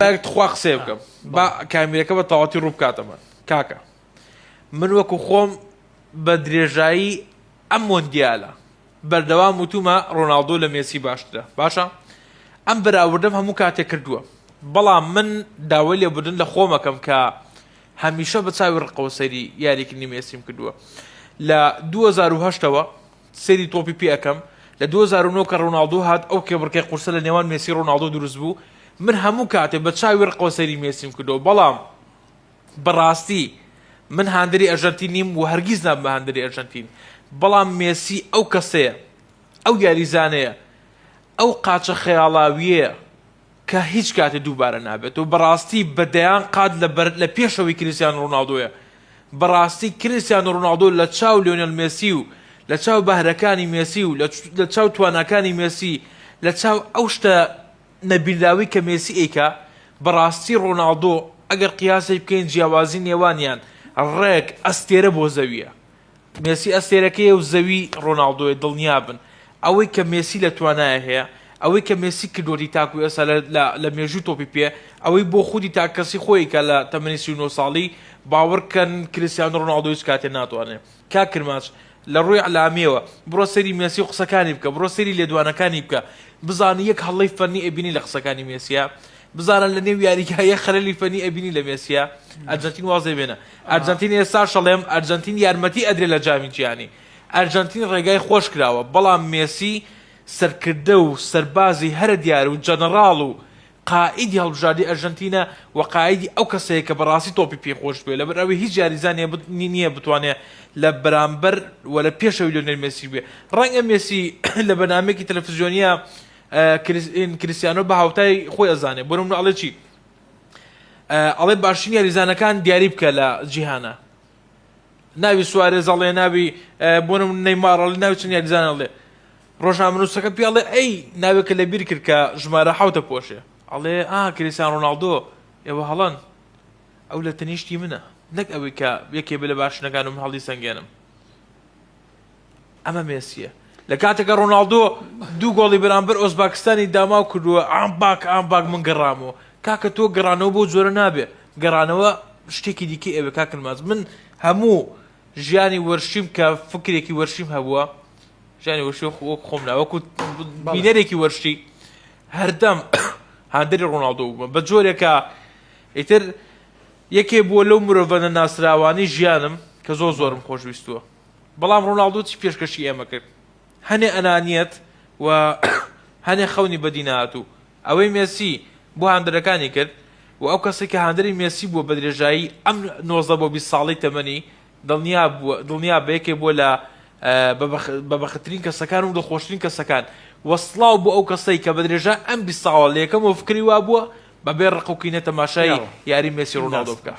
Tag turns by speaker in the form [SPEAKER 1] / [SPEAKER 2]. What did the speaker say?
[SPEAKER 1] یەک تخوا قسەیە بکەم با کامیرەکە بە تەواتی ڕوو بکاتە من کاکە من وەکو خۆم بە درێژایی ئەم مۆندیالە بەردەوام وتومە ڕۆناڵدۆ لە مێسی باشترە باشە ئەم بەراوردەم هەموو کاتێک کردووە بەڵام من داوای لێبوردن لە خۆمەکەم کە هەمیشە بە چاوی ڕقەوە سەیری یاریکردنی مێسیم کردووە لە 2010ەوە سەیری تۆپی پێ ئەکەم لە 2009 کە ڕۆناڵدۆ هات ئەو کێبڕکێ قورسە لە نێوان مێسی ڕۆناڵدۆ دروست بوو من هەموو کاتێ بە چاوی ڕقەوە سەیری مێسیم کردەوە بەڵام بەڕاستی من هاندەری ئەرژەنتین نیم و هەرگیز نابم بە هاندەری ئەرژەنتین بەڵام مێسی ئەو کەسەیە ئەو یاریزانەیە ئەو قاچە خەیاڵاویەیە کە هیچ کاتێ دووبارە نابێتەوە بەڕاستی بە دەیان قات لە بەر لە پێشەوەی کریستیانۆ ڕۆناڵدۆیە بەڕاستی کریستیانۆ ڕۆناڵدۆ لە چاو لیۆنێل مێسی و لە چاو بەهرەکانی مێسی و لە چاو تواناکانی مێسی لە چاو ئەو شتە نەبینراوەی کە مێسی ئەیکا بەڕاستی ڕۆناڵدۆ ئەگەر قیاسی بکەین جیاوازی نێوانیان ڕێک ئەستێرە بۆ زەویە مێسی ئەستێرەکەیە و زەوی ڕۆناڵدۆیە دڵنیابن ئەوەی کە مێسی لە توانایە هەیە ئەوەی کە مێسی کردوەتی تاکو ئێستا لە مێژوو تۆپی پێ ئەوەی بۆ خودی تاکەسی خۆی کە لە تەمەنی 39 ساڵی باوەڕکەن کریستیانۆ ڕۆناڵدۆ هیچ کاتێ ناتوانێت کاک کرمانج لە ڕووی ئیعلامیەوە بڕۆ سەیری مێسی و قسەکانی بکە بڕۆ سەیری لێدوانەکانی بکە بزانە یەک هەڵەی فەنی ئەبینی لە قسەکانی مێسیە بزانە لە نێو یاریگا یەک خەلەلی فەنی ئەبینی لە مێسیە ئەرجەنتین وازێ بێنە ئەرجەنتین ئێستا شەڵێم ئەرجەنتین یارمەتی ئەدرێ لە جامی جیهانی ئەرجەنتین ڕێگای خۆش کراوە بەڵام مێسی سەرکردە و سەربازی هەرە دیار و جەنەڕاڵ و قائیدی هەڵبژاردەی ئەرژەنتینە و قائیدی ئەو کەسەیە کە بەڕاستی تۆپی پێی خۆش بوێ لەبەر ئەوەی هیچ یاریزانێ نییە بتوانێ لە بەرامبەر و لە پێشەوەی لیۆنێل مێسی بێ ڕەنگە مێسی لە بەرنامەیەکی تەلەفزیۆنیە کریستیانۆ بە هاوتای خۆی ئەزانێ بۆ نمونە ئەڵێ چی ئەڵێ باشترین یاریزانەکان دیاری بکە لە جیهانە ناوی سوارێز ئەڵێ ناوی بۆ نمونە نەیمار ئەڵێ ناوی چەند یاریزان ئەڵێ ڕۆژنامەنووسەکە پێی ئەڵێ ئەی ناوێکە لە بیر کرد کە ژمارە حەوتە پۆشێ ئەڵێ ئا کریستیان ڕۆناڵدۆ ئێوە هەڵەن ئەو لە تەنیشتی منە نەک ئەوەی کە یەکێ بێ لە باشترینەکان و من هەڵی سەنگێنم ئەمە مێسیە لە کاتێکە ڕۆناڵدۆ دوو گۆڵی بەرامبەر ئۆزباکستانی داماو کردووە I'm back I'm back من گەڕامەوە کاکە تۆ گەڕانەوە بۆ جۆرە نابێ گەڕانەوە شتێکی دیکە ئەوێ کاکە نماز من هەموو ژیانی وەرشیم کە فکرێکی وەرشیم هەبووە ژیانی وەرشی وەک خۆم نا وەکو بینەرێکی وەرشی هەردەم هاندەری ڕۆناڵدۆ بوومە بە جۆرێکە ئیتر یەکێ بووە لەو مرۆڤە نەناسراوانەی ژیانم کە زۆر زۆرم خۆشویستووە بەڵام ڕۆناڵدۆ چی پێشکەشی ئێمە کرد هەنێ ئەنانیەت و هەنێ خەونی بەدی نەهاتوو ئەوەی مێسی بۆ هاندەرەکانی کرد و ئەو کەسێک کە هاندەری مێسی بووە بە درێژایی ئەم 19 بۆ 20 ساڵەی تەمەنی دڵنیا بووە دڵنیا بە یەکێ بووە لە بە بەختترین کەسەکان و دڵخۆشترین کەسەکان و سڵاو بۆ ئەو کەسەی کە بە درێژا ئەم 20 ساڵە لە یەکەمەوە فکری وا بووە بەبێ ڕق و کینە تەماشای یاری مێسی ڕۆناڵدۆ بکا.